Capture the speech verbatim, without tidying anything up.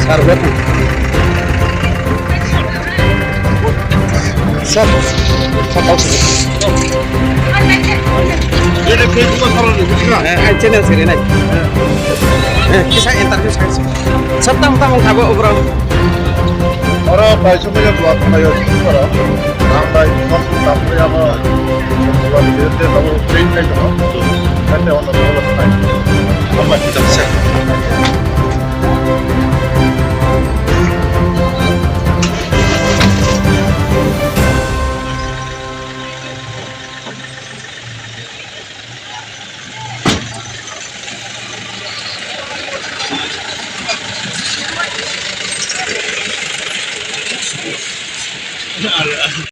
Sir, what? Sir, sir, tau sih. Eh, eh, channel sih nai. Eh, kisa interview sih. Sir, tang tang kabo bro. Oro bai sumai ya dua thai yo sih oro. Tang bai sumai tang bai abo. Dua di de tabo train kai dong. Kan de ono dua thai. Apa kita sih?